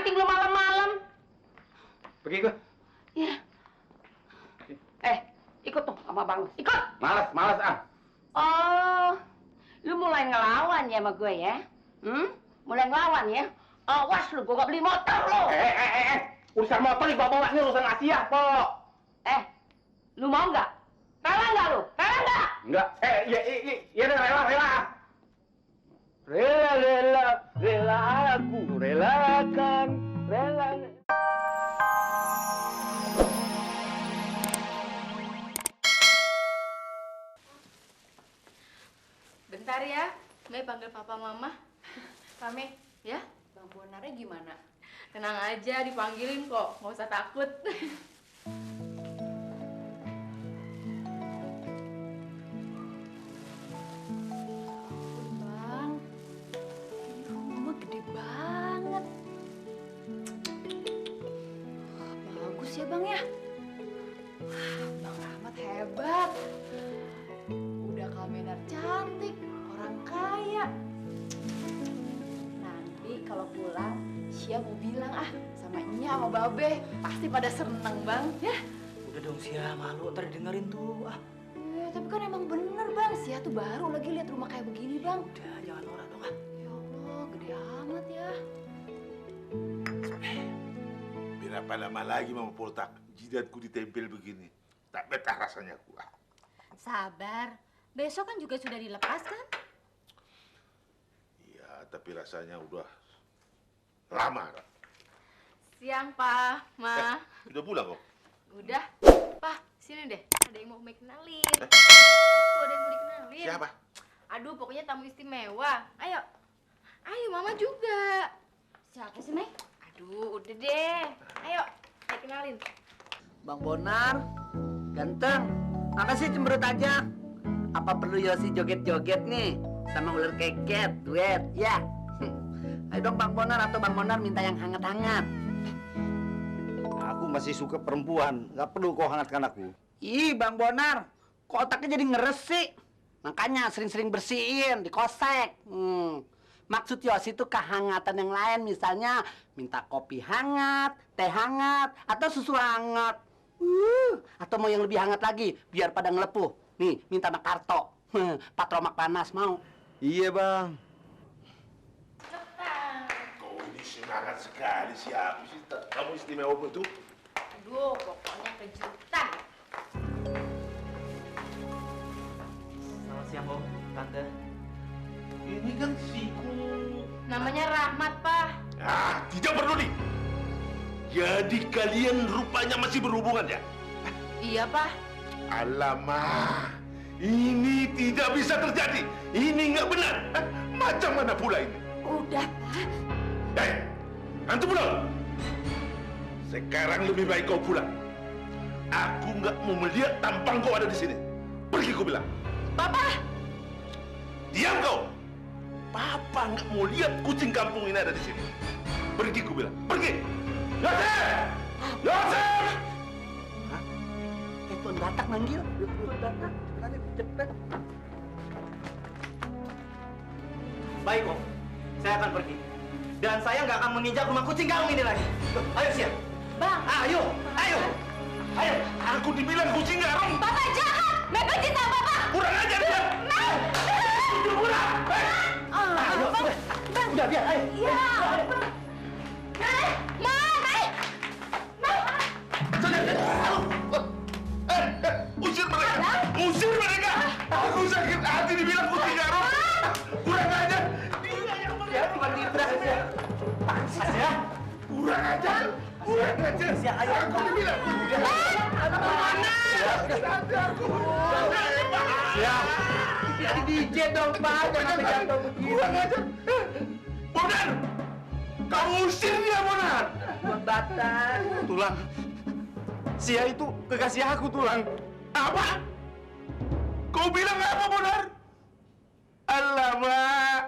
meeting lu malam-malam. Pergi gua. Ya. Ikut tuh sama bang lu. Ikut. Malas ah. Oh, lu mulai ngelawan ya sama gue ya? Mulai ngelawan ya? Awas lu, gue gak beli motor lu. Urusan motor dibawa ini urusan Asia, Pok. Lu mau nggak? Rela nggak lu? Rela nggak? Enggak. Iya deh, rela. Rela aku relakan, rela. Bentar ya, Mei panggil papa mama. Kame, ya? Bang Bonarnya gimana? Tenang aja, dipanggilin kok, nggak usah takut. Bang, ini rumah gede banget. Bagus ya bang ya? Bang Rahmat hebat. Udah kamenar cantik, orang kaya. Nanti kalau pulang, Sia mau bilang sama Nya sama Babe. Pasti pada seneng bang, ya? Udah dong Sia, malu ntar dengerin tuh. Tapi kan emang bener bang, Sia tuh baru lagi lihat rumah kayak begini bang. Udah, jangan norak dong Ya Allah, gede amat ya. Berapa lama lagi mau poltak jidatku ditempel begini? Tak betah rasanya aku. Sabar, besok kan juga sudah dilepas kan? Iya, tapi rasanya udah lama. Siang, Pak, Ma. Udah pulang kok? Udah. Pak, sini deh. Ada yang mau kenalin. Itu ada yang mau dikenalin. Siapa? Aduh, pokoknya tamu istimewa. Ayo. Ayo, Mama juga. Siapa sih, Mei? Aduh, udah deh. Ayo, saya kenalin. Bang Bonar, ganteng. Apa sih cemberut aja? Apa perlu Yosi joget-joget nih sama ular keket, duet, ya? Ayo dong Bang Bonar atau Bang Bonar minta yang hangat-hangat. Aku masih suka perempuan, nggak perlu kau hangatkan aku. Ih Bang Bonar, kok otaknya jadi ngeres sih? Makanya sering-sering bersihin, dikosek. Maksud Yosi itu kehangatan yang lain, misalnya minta kopi hangat, teh hangat, atau susu hangat. Atau mau yang lebih hangat lagi, biar pada ngelepuh. Nih, minta makarto. Patromak panas, mau? Iya bang. Kau ini semangat sekali siapa sih? Kamu istimewa betul? Aduh, pokoknya kejutan. Selamat siang Om, Tante. Ini kan siku. Namanya Rahmat, Pak. Tidak perlu nih. Jadi kalian rupanya masih berhubungan ya? Iya, Pak. Alamak, ini tidak bisa terjadi. Ini nggak benar. Macam mana pula ini? Udah, Pak. Antum pulang. Sekarang lebih baik kau pulang. Aku nggak mau melihat tampang kau ada di sini. Pergi kau bilang. Papa. Diam kau. Papa nggak mau lihat kucing kampung ini ada di sini. Pergi kau bilang. Pergi. Yosef! Yosef! Tuan Batak manggil. Tuan Batak, cepet. Baik Om, saya akan pergi. Dan saya nggak akan menginjak rumah kucing kamu ini lagi. Ayo siap. Bang. Ayo. Aku dibilang kucing garong. Bapak jahat! Mei benci sama Bapak! Kurang ajar dia. Kurang. Ayo, Bang. udah biar, ayo. Iya. Mei! Usir mereka. Usir mereka. Aku sakit hati dibilang kucing garong. Kurang ajar. Dia yang Ya, bukan dibrak ya. Panas ya. kurang ajar. Kurang ajar. Aku dibilang. Ya. Jadi DJ dong, Pak. Jangan jatuh begini. Kurang ajar. Bonar. Kamu usir dia, Bonar. Tuan Batak. Tulang. Sia itu kekasih aku, Tulang. Apa? Kau bilang apa, Bonar? Alamak.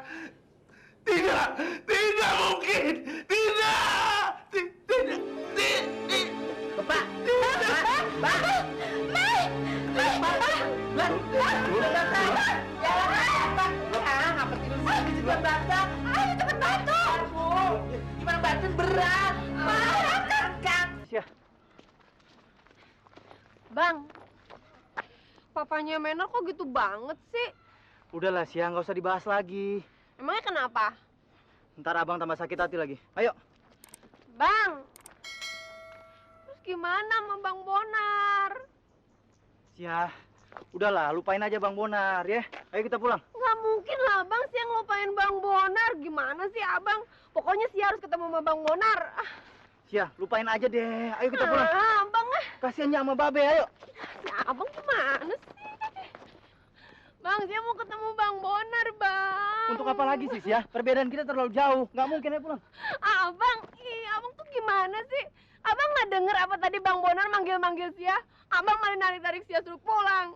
Tidak mungkin. Tidak. Bapak. Mei! Mei! Bapak! Tuan Batak. Jangan. Ngapa tidur sini, Tuan Batak? Ayo cepet bantu! Gimana bantuin berat? Bang, papanya Menor kok gitu banget sih? Udahlah Sia, nggak usah dibahas lagi. Emangnya kenapa? Ntar abang tambah sakit hati lagi. Ayo. Bang, terus gimana sama Bang Bonar? Sia, udahlah, lupain aja Bang Bonar ya. Ayo kita pulang. Nggak mungkin lah Bang sih yang lupain Bang Bonar. Gimana sih Abang? Pokoknya sih harus ketemu sama Bang Bonar. Sia, lupain aja deh. Ayo kita pulang. Abang Kasiannya sama Babe, ayo. si Abang gimana sih? Bang, saya mau ketemu Bang Bonar, Bang. Untuk apa lagi sih Sia? Perbedaan kita terlalu jauh. Nggak mungkin ayo pulang. Abang, Abang tuh gimana sih? Abang nggak denger apa tadi Bang Bonar manggil-manggil Sia? Abang malah narik-narik Sia suruh pulang.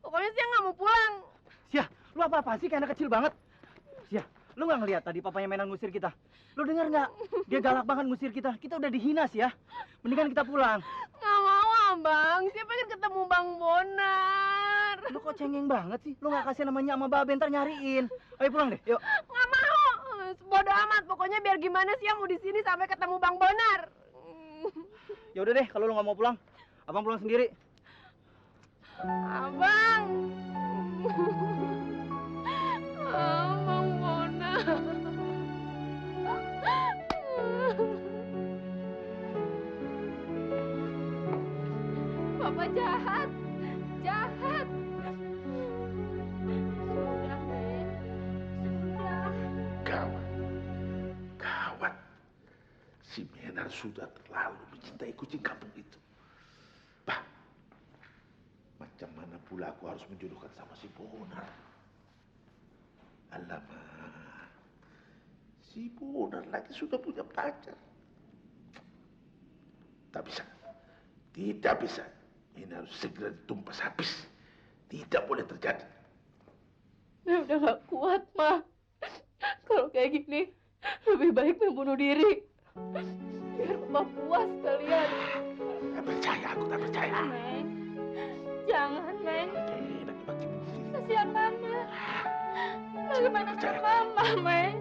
Pokoknya Sia nggak mau pulang. Sia, lu apa-apa sih? Kayak anak kecil banget. Sia, lu nggak ngeliat tadi papanya Menor ngusir kita? Lu dengar nggak? Dia galak banget ngusir kita. Kita udah dihina Sia. Mendingan kita pulang. Nggak mau, Abang. Sia pengen ketemu Bang Bonar. Lu kok cengeng banget sih? Lu nggak kasih namanya sama Babe, ntar nyariin. Ayo pulang deh, yuk. Nggak mau. Bodoh amat. Pokoknya biar gimana Sia mau di sini sampai ketemu Bang Bonar. Ya udah deh, kalau lu nggak mau pulang, abang pulang sendiri. Abang. Bang Bonar. Papa jahat. Jahat. Sudah, Nek. Sudah. Gawat. Gawat. Si Menor sudah terlalu mencintai kucing kampung itu. Bah, macam mana pula aku harus menjodohkan sama si Bonar? Alamak, si Bonar lagi sudah punya pacar. Tak bisa, tidak bisa. Ini harus segera ditumpas habis. Tidak boleh terjadi. Mei udah gak kuat, Ma. Kalau kayak gini, lebih baik Mei bunuh diri. Biar Papa puas kalian. Tak percaya, aku tak percaya. Mei, jangan, Mei. Bagi bunuh diri. Kasihan Mama. Bagaimana dengan Mama, Mei?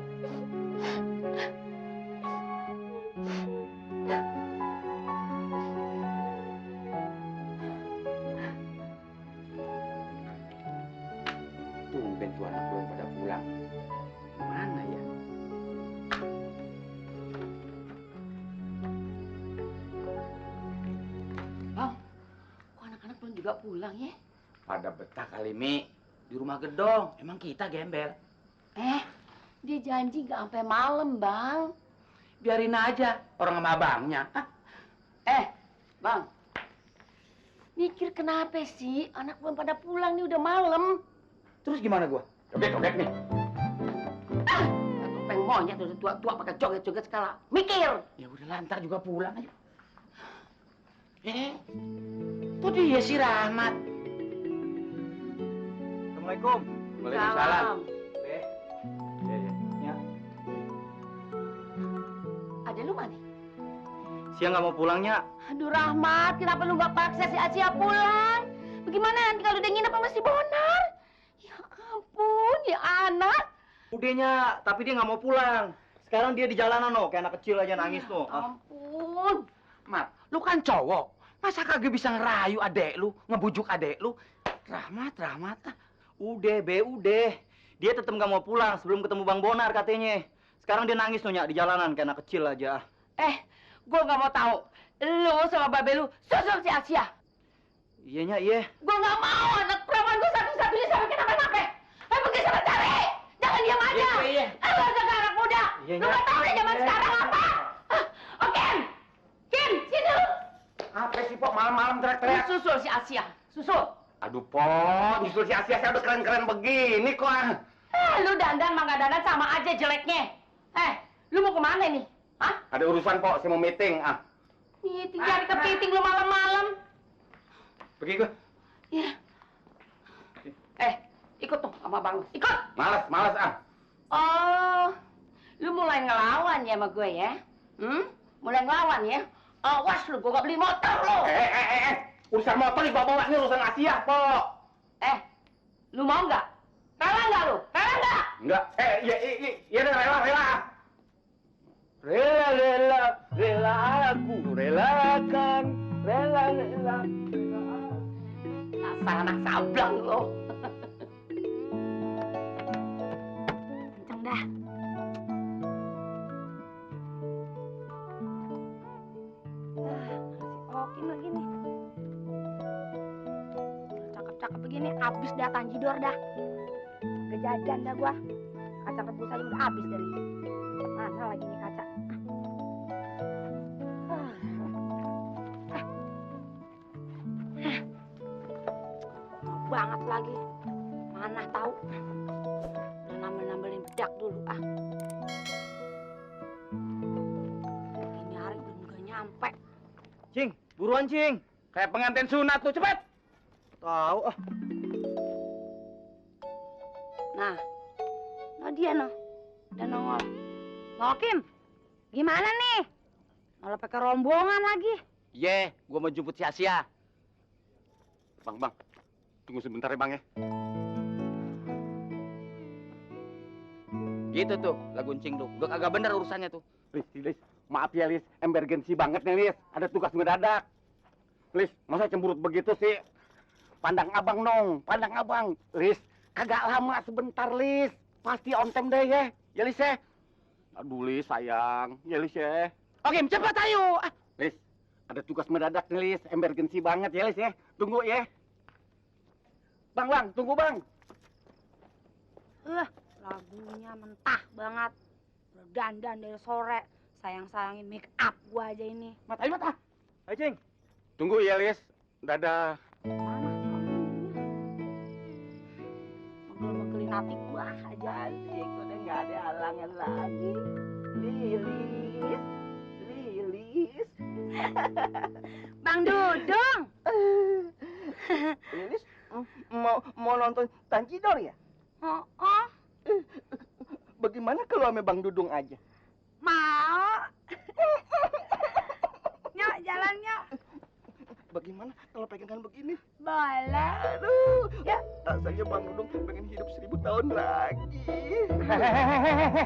Tumben tuh anak belum pada pulang. Mana ya? Bang, kok anak-anak belum juga pulang ya? Pada betah kali, Mi. Di rumah gedong. Emang kita gembel. Dia janji nggak sampai malam, Bang. Biarin aja orang sama abangnya. Hah? Bang. Mikir kenapa sih? Anak belum pada pulang nih, udah malam. Terus gimana gua? Joget-joget nih. Topeng monyet udah tua-tua pakai joget-joget segala. Mikir. Ya udah lantar juga pulang aja. Tuh dia si Rahmat. Assalamualaikum. Waalaikumsalam. Ya. Ada lu mana? Sia nggak mau pulangnya. Aduh Rahmat, kenapa lu nggak paksa si Asia pulang? Bagaimana nanti kalau dia nginep sama si Bonar? Ya ampun, ya anak. Udahnya, tapi dia nggak mau pulang. Sekarang dia di jalanan no, kayak anak kecil aja nangis no. Ampun. Mat, lu kan cowok. Masa kagak bisa ngerayu adek lu, ngebujuk adek lu? Rahmat. Udah, udah. Dia tetap nggak mau pulang sebelum ketemu Bang Bonar katanya. Sekarang dia nangis Nyonya di jalanan kayak anak kecil aja. Gue nggak mau tahu. Lu sama babe lu susul si Asia. Iya, iya. Gue nggak mau anak perawan gue satu-satunya sampai kenapa-napa. Ayo pergi sama cari. Jangan diam aja. Iya. Lu sekarang anak muda. Iya, Lu nggak tahu deh zaman sekarang apa. Oke. Kim, sini lu. Apa sih, Pok? Malam-malam teriak-teriak. Susul si Asia. Susul. Aduh, Pok. Nyusul si Asia saya udah keren-keren begini kok. Lu dandan mah nggak dandan sama aja jeleknya. Lu mau kemana nih? Hah? Ada urusan, Pok. Saya mau meeting. Meeting cari kepiting lu malam-malam. Pergi gue. Ya. Ikut tuh sama bang. Ikut. Males. Oh, lu mulai ngelawan ya sama gue ya? Mulai ngelawan ya? Awas lu, gue gak beli motor lu. Urusan motor dibawa-bawa ini urusan Asia, Pok. Lu mau nggak? Rela nggak lu? Rela nggak? Enggak. Iya deh, rela. Rela aku relakan Dasar anak sableng lo. Kenceng dah. Oke lagi nih. Cakep-cakep begini, habis dah tanjidor dah. Kejajan dah gua. Kacang rebus aja udah habis dari mana lagi nih kaca. Mau banget lagi. Mana tahu. Nambel-nambelin bedak dulu ah. Ini hari belum gak nyampe. Cing, buruan Cing. Kayak pengantin sunat tuh, cepet. Tahu ah. Nah, dia noh, udah nongol. Ngokim, gimana nih? Malah pakai rombongan lagi. Ye, gua mau jemput si Asia. Bang, tunggu sebentar ya bang ya. Gitu tuh, lagu Encing tuh. Udah kagak bener urusannya tuh. Lis, maaf ya Lis, emergency banget nih Lis. Ada tugas mendadak. Lis, masa cemberut begitu sih? Pandang abang nong, pandang abang. Lis, kagak lama sebentar Lis. Pasti on time deh ya. Ya Lis ya. Aduh Lis sayang. Ya Lis ya. Oke, cepat ayo. Lis, ada tugas mendadak nih Lis. Emergency banget ya Lis ya. Tunggu ya. Bang, tunggu bang. Lagunya mentah banget. Udah dandan dari sore. Sayang-sayangin make up gua aja ini. Mata. Ayo Cing. Tunggu ya Lis. Dadah. Mana? Megel-megelin hati gua aja. Asik, udah nggak ada halangan lagi. Lilis. Bang Dudung. Lilis, mau nonton Tanjidor ya? Oh. Bagaimana kalau sama Bang Dudung aja? Mau. Nyok, jalan nyok. Bagaimana kalau pegangan begini? Boleh. Aduh, Ya. rasanya Bang Dudung pengen hidup 1000 tahun lagi. Hehehe.